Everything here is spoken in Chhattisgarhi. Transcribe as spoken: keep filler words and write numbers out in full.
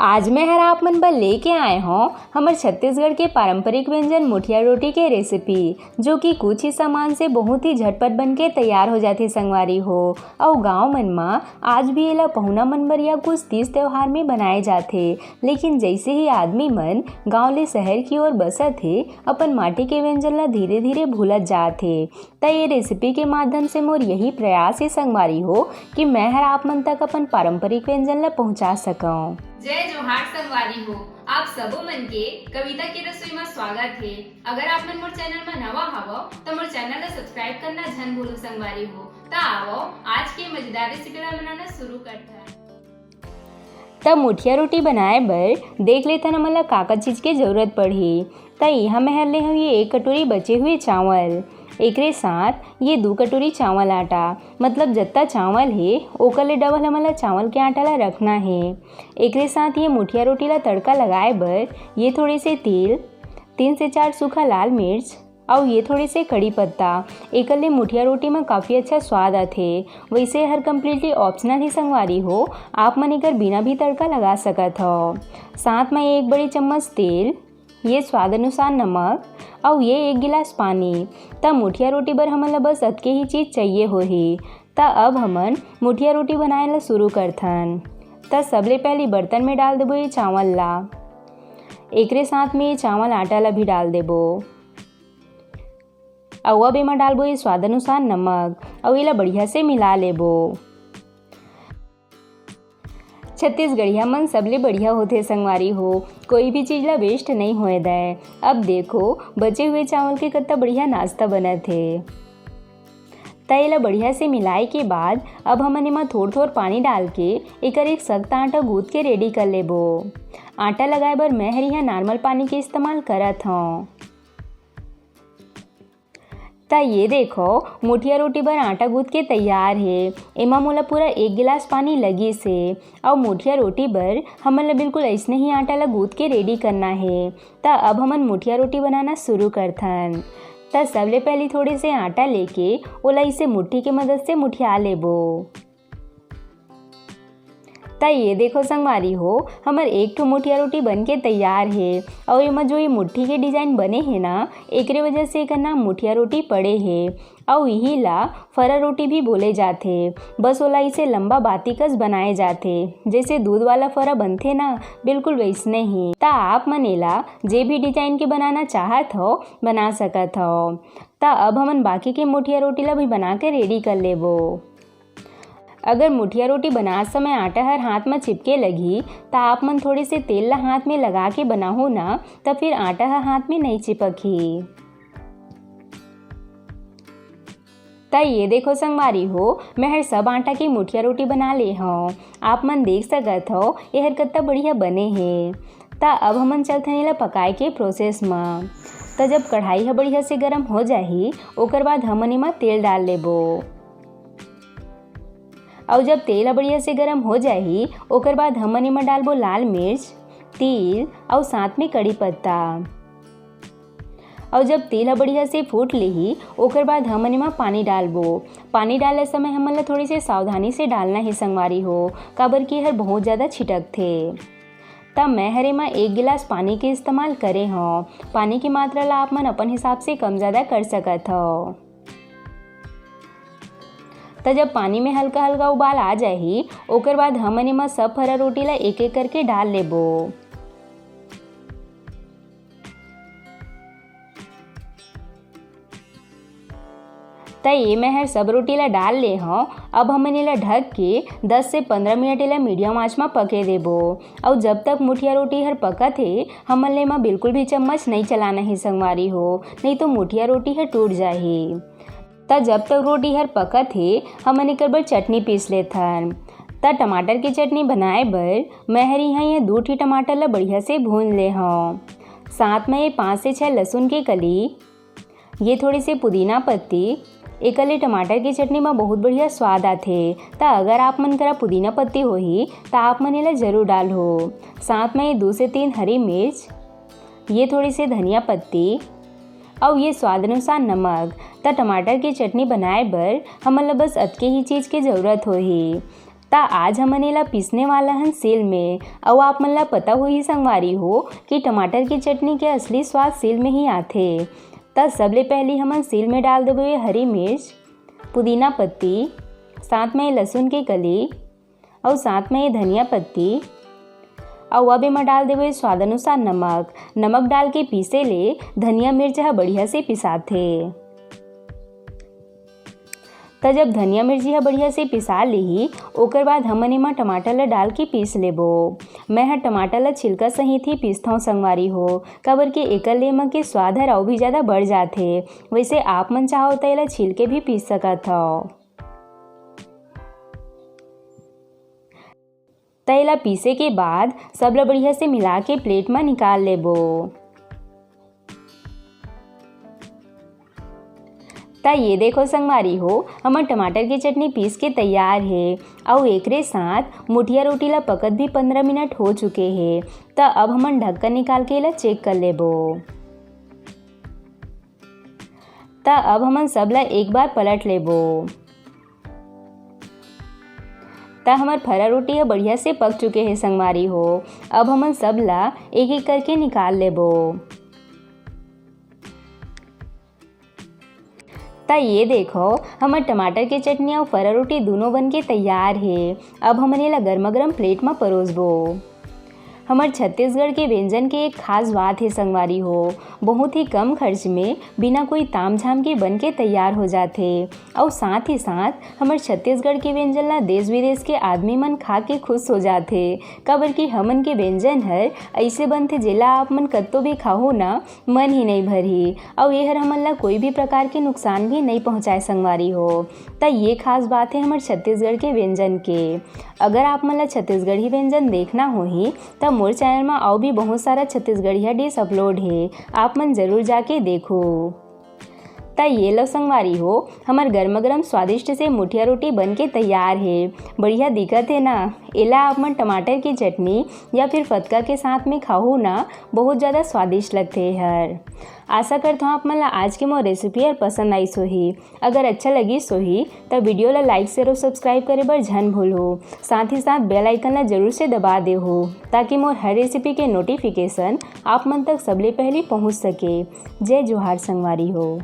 आज मैं हर आप मन बर लेके आए हौं हमर छत्तीसगढ़ के पारंपरिक व्यंजन मुठिया रोटी के रेसिपी, जो कि कुछ ही सामान से बहुत ही झटपट बन के तैयार हो जाथे संगवारी हो। अउ गांव मन म आज भी एला पहुना मन बर या कुछ तीज त्योहार में बनाए जाथे। लेकिन जैसे ही आदमी मन गांव ले शहर की ओर बसत हे, अपन माटी के व्यंजन ला धीरे-धीरे भूलत जात हे। त ये रेसिपी के माध्यम से मोर यही प्रयास हे संगवारी हो कि मैं हर आप मन तक अपन पारंपरिक व्यंजन ला पहुंचा सकंव। जय जोहार संगवारी हो, आप सबो मन के कविता के रसोई म स्वागत हे। अगर आप मन मोर चैनल म नवा हवव, त मोर चैनल ला सब्सक्राइब करना झन भूलो संगवारी हो। त आवव, आज के मजेदार रेसिपी ला बनाना शुरू करथन। त मुठिया रोटी बनाए बर देख लेथन हमन ला का-का चीज के जरूरत पड़ही। त इहाँ मैं हर ले हूँ ये एक कटोरी बचे हुए चावल, एकरे साथ ये दू कटोरी चावल आटा, मतलब जत्ता चावल हे ओकर ले डबल हमन ला चावल के आटा ला रखना हे। एकरे साथ ये मुठिया रोटी ला तड़का लगाए बर ये थोड़े से तेल, तीन से चार सूखा लाल मिर्च, अउ ये थोड़े से कड़ी पत्ता, एकर ले मुठिया रोटी म काफ़ी अच्छा स्वाद आथे। वैसे हर completely optional ही संगवारी हो, आप मन एकर बिना भी तड़का लगा सकत हव। साथ म एक बड़ी चम्मच तेल, ये स्वाद अनुसार नमक, अउ ये एक गिलास पानी। त मुठिया रोटी बर हमन ल बस अतके ही चीज चाहिए होही। त अब हमन मुठिया रोटी बनाए ल शुरू करथन। त सबले पहली बर्तन में डाल देबो ये चावल ला, एकरे साथ में ये चावल आटा ला भी डाल देबो। अउ अब एमा डालबो ये स्वाद अनुसार नमक, अउ एला बढ़िया से मिला लेबो। छत्तीसगढ़िया मन सबले बढ़िया होथे संगवारी हो, कोई भी चीज ला waste नइ होए दय। अब देखो, बचे हुए चावल के कत्ता बढ़िया नाश्ता बनत हे। त एला बढ़िया से मिलाए के बाद अब हमन एमा थोर-थोर पानी डाल के एकर एक सख्त आटा गूंथ के ready कर लेबो। आटा लगाए बर मैं हर इहाँ normal पानी के इस्तेमाल करत हौं। त ये देखो, मुठिया रोटी बर आटा गूंथ के तैयार हे। एमा मोला पूरा एक गिलास पानी लगिस हे। अउ मुठिया रोटी बर हमन ल बिल्कुल अइसने ही आटा ल गूंथ के ready करना हे। त अब हमन मुठिया रोटी बनाना शुरू करथन। त सबले पहली थोड़े से आटा लेके ओला इसे मुट्ठी के मदद से मुठिया लेबो। त ये देखो संगवारी हो, हमर एक ठो मुठिया रोटी बन के तैयार हे। अउ एमा जो ये मुट्ठी के design बने हे ना, एकरे वजह से एकर नाम मुठिया रोटी पड़े हे। अउ इही ला फरा रोटी भी बोले जाथे। बस ओला इसे लंबा बाती कस बनाए जाथे, जैसे दूध वाला फरा बनथे ना, बिल्कुल वैसने ही। त आप मन एला जे भी design के बनाना चाहत हो, बना सकत हो। त अब हमन बाकी के मुठिया रोटी ला भी बना के ready कर लेबो। अगर मुठिया रोटी बनात समय आटा हर हाथ म चिपके लगही, त आप मन थोड़े से तेल ला हाथ में लगा के बनाहू ना, त फिर आटा ह हाथ में नइ चिपकही। त ये देखो संगवारी हो, मैं हर सब आटा के मुठिया रोटी बना ले हौं। आप मन देख सकत हो, एहर कत्ता बढ़िया बने हे। त अब हमन चलथन एला पकाए के process म। त जब कढ़ाई ह बढ़िया से गरम हो जाही, ओकर बाद हमन एमा तेल डाल लेबो। अउ जब तेल ह बढ़िया से गरम हो जाही, ओकर बाद हमन एमा डालबो लाल मिर्च, तिल अउ साथ में कड़ी पत्ता। अउ जब तेल ह बढ़िया से फूट लेही, ओकर बाद हमन एमा पानी डालबो। पानी डाले समय हमन ला थोड़ी से सावधानी से डालना हे संगवारी हो, काबर कि एहर बहुत ज्यादा छिटकथे। त मैं हर एमा एक गिलास पानी के इस्तेमाल करे हौं। पानी के मात्रा ला आप मन अपन हिसाब से कम ज्यादा कर सकत हव। त जब पानी में हल्का हल्का उबाल आ जाही, ओकर बाद हमन एमा सब फरा रोटी ला एक एक करके डाल लेबो। त ये मैं हर सब रोटी ला डाल ले हौं। अब हमन एला ढक के दस से पंद्रह मिनट एला medium आंच म पके देबो। अउ जब तक मुठिया रोटी हर पकत हे, हमन ले एमा बिल्कुल भी चम्मच नइ चलाना हे संगवारी हो, नइ तो मुठिया रोटी हर टूट जाही। त जब तक रोटी हर पकत हे, हमन एकर बर चटनी पीस लेथन। त टमाटर के चटनी बनाए बर मैं हर इहाँ ये दू ठी टमाटर ला बढ़िया से भून ले हौं। साथ में ये पाँच से छः लहसुन के कली, ये थोड़ी से पुदीना पत्ती, एकर ले टमाटर के चटनी म बहुत बढ़िया स्वाद आथे। त अगर आप मन करा पुदीना पत्ती होही, त आप मन एला जरूर डालहू। साथ में ये दू से तीन हरी मिर्च, ये थोड़ी से धनिया पत्ती, अउ ये स्वाद अनुसार नमक। त टमाटर के चटनी बनाए बर हमन ल बस अतके ही चीज के जरूरत होही। त आज हमन एला पीसने वाला हन सील में। अउ आप मन ला पता होही संगवारी हो कि टमाटर के चटनी के असली स्वाद सील में ही आथे। त सबले पहली हमन सील में डाल देबो ये हरी मिर्च, पुदीना पत्ती, साथ में लहसुन के कली, अउ साथ में ये धनिया पत्ती, अउ अब एमा डाल देबो ये स्वाद अनुसार नमक। नमक डाल के पीसे ले धनिया मिर्च ह बढ़िया से पिसाथे। त जब धनिया मिर्ची ह बढ़िया से पिसा लेही, ओकर बाद हमन एमा टमाटर ल डाल के पीस लेबो। मैं ह टमाटर ल छिलका सहित ही पीसथौं संगवारी हो, काबर के एकर ले एमा के स्वाद हर अउ भी ज्यादा बढ़ जाथे। वैसे आप मन चाहो त एला छील के भी पीस सकत हव। त एला पीसे के बाद सब ल बढ़िया से मिला के प्लेट म निकाल लेबो। त ये देखो संगवारी हो, हमर टमाटर के चटनी पीस के तैयार हे। अउ एकरे साथ मुठिया रोटी ला पकत भी पंद्रह मिनट हो चुके हे। त अब हमन ढक्कन निकाल के एला चेक कर लेबो। त अब हमन सब ला एक बार पलट लेबो। त हमर फरा रोटी ह बढ़िया से पक चुके हे संगवारी हो। अब हमन सब ला एक एक करके निकाल लेबो। त ये देखो, हमर टमाटर के चटनी अउ फरा रोटी दोनों बन के तैयार हे। अब हमन एला गरमा गरम प्लेट म परोसबो। हमर छत्तीसगढ़ के व्यंजन के एक खास बात हे संगवारी हो, बहुत ही कम खर्च में बिना कोई तामझाम के बन के तैयार हो जाथे। अउ साथ ही साथ हमर छत्तीसगढ़ के व्यंजन ला देश विदेश के आदमी मन खा के खुश हो जाथे, काबर कि हमन के व्यंजन हर ऐसे बनथे जेला आप मन कत्तो भी खाहू ना, मन ही नहीं भरही। अउ ये हर हमन ला कोई भी प्रकार के नुकसान भी नहीं पहुँचाए संगवारी हो। त ये खास बात हे हमर छत्तीसगढ़ के व्यंजन के। अगर आप मन ला छत्तीसगढ़ी व्यंजन देखना होही, त मोर चैनल म अउ भी बहुत सारा छत्तीसगढ़िया डिश अपलोड हे, आप मन जरूर जाके देखो। त ये लो संगवारी हो, हमर गरमा गरम स्वादिष्ट से मुठिया रोटी बन के तैयार हे। बढ़िया दिखत हे ना? एला आप मन टमाटर के चटनी या फिर फतका के साथ में खाहू ना, बहुत ज़्यादा स्वादिष्ट लगथे हर। आशा करथौं आप मन ला आज के मोर रेसिपी हर पसंद आइस होही। अगर अच्छा लगिस होही, त वीडियो ला like, share अउ subscribe करे बर झन भूलहू। साथ ही साथ bell icon ला जरूर से दबा देहू, ताकि मोर हर रेसिपी के नोटिफिकेशन आप मन तक सबले पहली पहुँच सके। जय जोहार संगवारी हो।